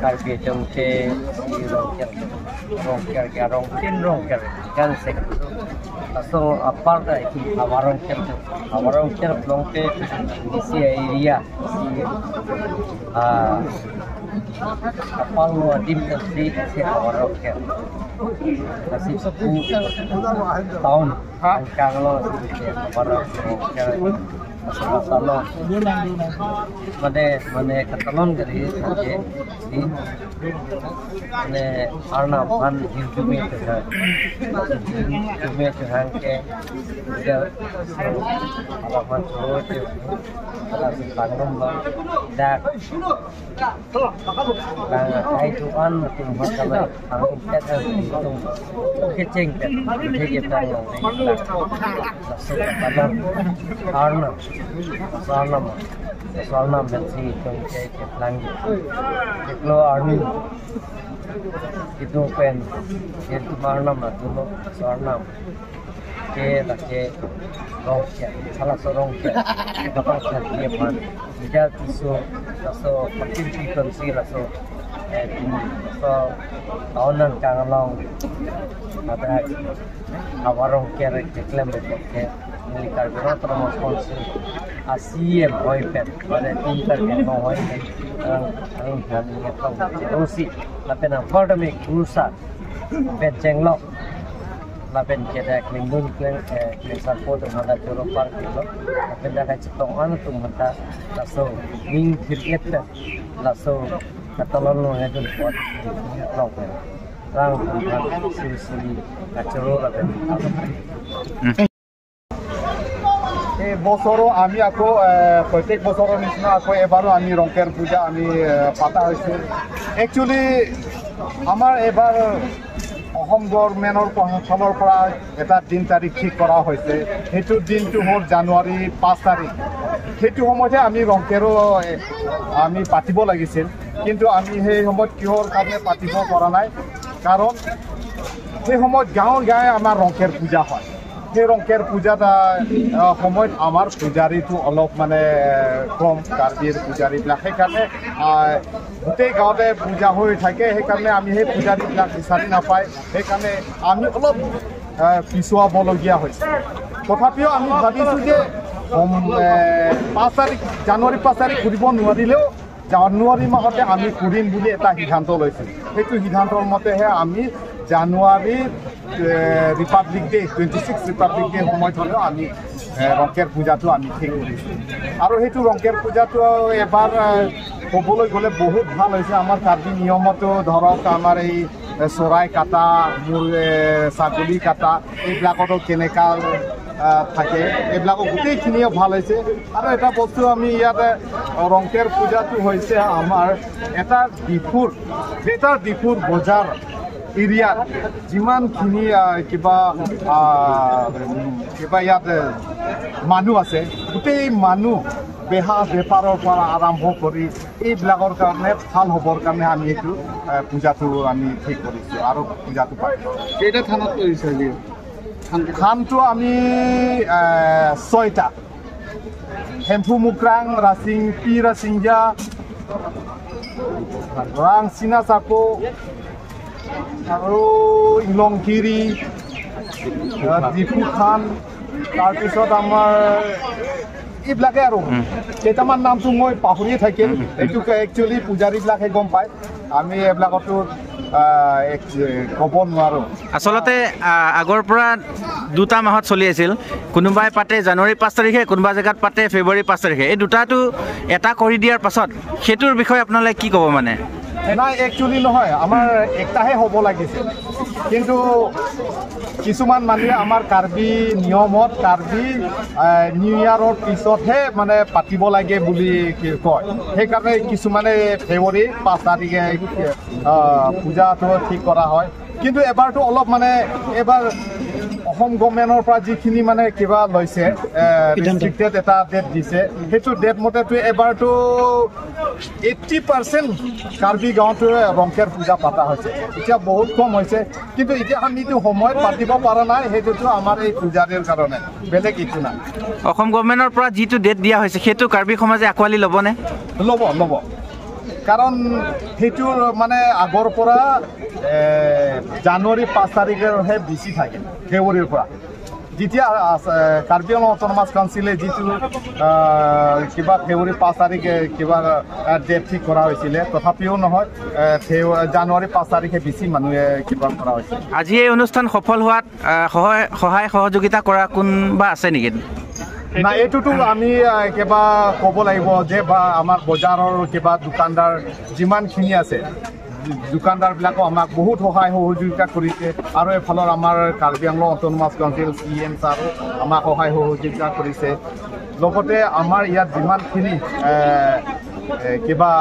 Karbi jongke rongker ke rongkin rongker kan sek so apart ki awarongker blongke disi area a kapal no adim si si awarongker kasi town kanglo si awarongker asalo mane mane katalon gari ke si mane arna ban hinjume ke jume ke hang ke ja alaman rote ala si pangrom lo dak bang ai tu an tum hakala ang ke tum ke cheng ke ke tang arna Sarnam Sarnam bensi jongke ke plangi eklo army itu pen itu marnam duno Sarnam ke lake rongke salah sorongke dapat dia pan dia tiso so pakin konsi laso so tahunan kangalong ada awarong kere keklem ke milikar berotro sponsor ACM hoi pen pada tintar ke no hoi pen ang kami tong rosi la pen ang fordame rusa pen chenglok la pen keda klingdun kleng kleng sarpo tum hada choro par kilo la pen da ka chitong an tum hata la so ning thirket la so katalon no hedun pot long pen rang tum suri ka choro la pen এই বছৰো আমি আকৌ প্ৰত্যেক বছৰৰ নিচিনা আকৌ এবাৰো আমি ৰংকেৰ পূজা আমি পাতা হৈছে। একচুৱেলি আমাৰ এইবাৰ অসম গভৰ্ণমেণ্টৰ ফালৰ পৰা এটা দিন তাৰিখ ঠিক কৰা হৈছে। সেইটো দিনটো হ'ল জানুৱাৰী 5 তাৰিখ। সেইটো সময়তে আমি ৰংকেৰো আমি পাতিব লাগিছিল, কিন্তু আমি সেই সময়ত কিহৰ কাৰণে পাতিব পৰা নাই, কাৰণ সেই সময়ত গাঁৱে গাঁৱে আমাৰ ৰংকেৰ পূজা হয়। সেই ৰংকেৰ পূজাত সময়ত আমাৰ পূজাৰীটো অলপ মানে কম, কাৰ্বিৰ পূজাৰীবিলাক, সেইকাৰণে গোটেই গাঁৱতে পূজা হৈ থাকে, সেইকাৰণে আমি সেই পূজাৰীবিলাক বিচাৰি নাপায়, সেইকাৰণে আমি অলপ পিছুৱাবলগীয়া হৈছে। তথাপিও আমি ভাবিছোঁ যে 5 তাৰিখ জানুৱাৰী 5 তাৰিখ ঘূৰিব নোৱাৰিলেও জানুৱাৰী মাহতে আমি ঘূৰিম বুলি এটা সিদ্ধান্ত লৈছোঁ। সেইটো সিদ্ধান্তৰ মতেহে আমি জানুৱাৰী ৰিপাব্লিক ডে 26 ৰিপাব্লিক ডে সময়ত হ'লেও আমি ৰংকেৰ পূজাটো আমি ঠিক কৰিছোঁ। আৰু সেইটো ৰংকেৰ পূজাটো এবাৰ ক'বলৈ গ'লে বহুত ভাল হৈছে। আমাৰ কাৰ্বি নিয়মতো ধৰক আমাৰ এই চৰাই কাটা, মোৰ ছাগলী কাটা, এইবিলাকতো কেনেকুৱা থাকে, এইবিলাকো গোটেইখিনিয়ে ভাল হৈছে। আৰু এটা বস্তু আমি ইয়াতে ৰংকেৰ পূজাটো হৈছে আমাৰ এটা ডিফুৰ গ্ৰেটাৰ ডিফুৰ বজাৰ এৰিয়াত যিমানখিনি কিবা কিবা ইয়াত মানুহ আছে, গোটেই মানুহ বেহা বেপাৰৰ পৰা আৰম্ভ কৰি এইবিলাকৰ কাৰণে ভাল হ'বৰ কাৰণে আমি এইটো পূজাটো আমি ঠিক কৰিছোঁ আৰু পূজাটো পাতিছোঁ। কেইটা থানত কৰিছে? থানটো আমি 6টা, হেম্ফু মুক্ৰাং, ৰাচিং পি ৰাচিংজা, ৰাং চিনা চাকো আৰু ইলংগিৰি, ডিফু থান, তাৰপিছত আমাৰ এইবিলাকে আৰু কেইটামান নামটো মই পাহৰিয়ে থাকিল। এইটো একচুৱেলি পূজাৰীবিলাকে গম পায়, আমি এইবিলাকতো ক'ব নোৱাৰোঁ। আচলতে আগৰ পৰা দুটা মাহত চলি আছিল, কোনোবাই পাতে জানুৱাৰী 5 তাৰিখে, কোনোবা জেগাত পাতে ফেব্ৰুৱাৰী 5 তাৰিখে। এই দুটাটো এটা কৰি দিয়াৰ পাছত সেইটোৰ বিষয়ে আপোনালোকে কি ক'ব? মানে নাই, একচুৱেলি নহয়, আমাৰ একটাহে হ'ব লাগিছিল, কিন্তু কিছুমান মানুহে আমাৰ কাৰ্বি নিয়মত কাৰ্বি নিউ ইয়াৰৰ পিছতহে মানে পাতিব লাগে বুলি কয়, সেইকাৰণে কিছুমানে ফেব্ৰুৱাৰী 5 তাৰিখে পূজাটো ঠিক কৰা হয়। কিন্তু এবাৰটো অলপ মানে এবাৰ অসম গভৰ্ণমেণ্টৰ পৰা যিখিনি মানে কিবা লৈছে, ৰেষ্ট্ৰিক্টেড এটা ডেট দিছে, সেইটো ডেট মতেতো এবাৰটো 80% কাৰ্বি গাঁৱতো ৰংকেৰ পূজা পতা হৈছে। এতিয়া বহুত কম হৈছে, কিন্তু এতিয়া আমিতো সময়ত পাতিব পৰা নাই, সেইটোতো আমাৰ এই পূজাৰীৰ কাৰণে, বেলেগ একো নাই। অসম গভৰ্ণমেণ্টৰ পৰা যিটো ডেট দিয়া হৈছে সেইটো কাৰ্বি সমাজে আঁকোৱালি ল'বনে? ল'ব, ল'ব। কাৰণ সেইটোৰ মানে আগৰ পৰা জানুৱাৰী 5 তাৰিখেহে বেছি থাকে ফেব্ৰুৱাৰীৰ পৰা। যেতিয়া কাৰ্বি আংলং অট'নমাছ কাউন্সিলে যিটো কিবা ফেব্ৰুৱাৰী 5 তাৰিখে কিবা ডেট ঠিক কৰা হৈছিলে, তথাপিও নহয়, জানুৱাৰী 5 তাৰিখে বেছি মানুহে কিবা কৰা হৈছে। আজি এই অনুষ্ঠান সফল হোৱাত সহায় সহযোগিতা কৰা কোনোবা আছে নেকি? নাই, এইটোতো আমি কিবা ক'ব লাগিব যে বা আমাৰ বজাৰৰ কিবা দোকানদাৰ যিমানখিনি আছে, দোকানদাৰবিলাকো আমাক বহুত সহায় সহযোগিতা কৰিছে। আৰু এইফালৰ আমাৰ Karbi Anglong autonomous council CM ছাৰো আমাক সহায় সহযোগিতা কৰিছে। লগতে আমাৰ ইয়াত যিমানখিনি কিবা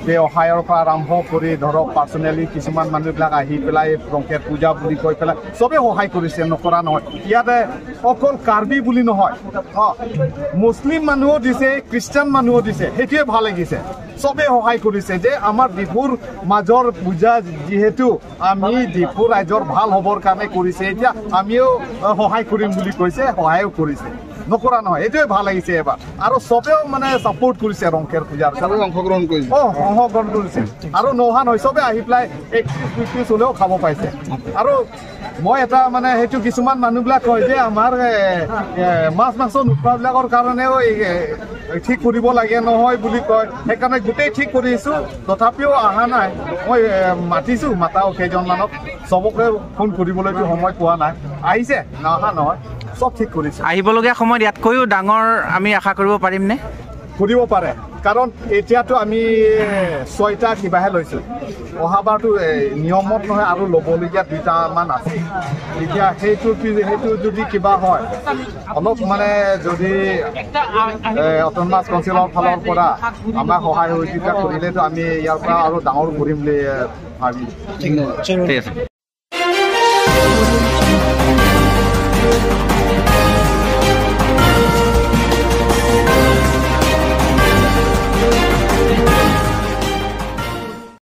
ব্যৱসায়ৰ পৰা আৰম্ভ কৰি ধৰক পাৰ্চনেলি কিছুমান মানুহবিলাক আহি পেলাই ৰংকেৰ পূজা বুলি কৈ পেলাই চবেই সহায় কৰিছে, নকৰা নহয়। ইয়াতে অকল কাৰ্বি বুলি নহয়, মুছলিম মানুহো দিছে, খ্ৰীষ্টান মানুহো দিছে, সেইটোৱে ভাল লাগিছে। চবেই সহায় কৰিছে যে আমাৰ ডিফুৰ মাজৰ পূজা যিহেতু আমি ডিফু ৰাইজৰ ভাল হ'বৰ কাৰণে কৰিছে, এতিয়া আমিও সহায় কৰিম বুলি কৈছে, সহায়ো কৰিছে, নকৰা নহয়। এইটোৱে ভাল লাগিছে এবাৰ। আৰু চবেও মানে ছাপোৰ্ট কৰিছে ৰংকেৰ পূজাৰ, অংশগ্ৰহণ কৰিছে, অংশগ্ৰহণ কৰিছে। আৰু নোহোৱা নহয়, চবে আহি পেলাই 1 পিচ 2 পিচ হ'লেও খাব পাইছে। আৰু মই এটা মানে সেইটো কিছুমান মানুহবিলাক কয় যে আমাৰ মাছ মাংস নোখোৱাবিলাকৰ কাৰণেও ঠিক কৰিব লাগে নহয় বুলি কয়, সেইকাৰণে গোটেই ঠিক কৰিছোঁ, তথাপিও অহা নাই। মই মাতিছোঁ, মাতাও কেইজনমানক, চবকে ফোন কৰিবলৈতো সময় পোৱা নাই, আহিছে, নহা নহয়, চব ঠিক কৰিছে। আহিবলগীয়া সময়ত ইয়াতকৈও ডাঙৰ আমি আশা কৰিব পাৰিমনে? কৰিব পাৰে, কাৰণ এতিয়াতো আমি 6টা কিবাহে লৈছোঁ, অহাবাৰটো নিয়মত নহয় আৰু ল'বলগীয়া 2টামান আছে। এতিয়া সেইটো যদি কিবা হয় অলপ মানে যদি অট'নমাছ কাউন্সিলৰ ফালৰ পৰা আমাক সহায় সহযোগিতা কৰিলেতো আমি ইয়াৰ পৰা আৰু ডাঙৰ কৰিম বুলি ভাবি। ঠিক আছে।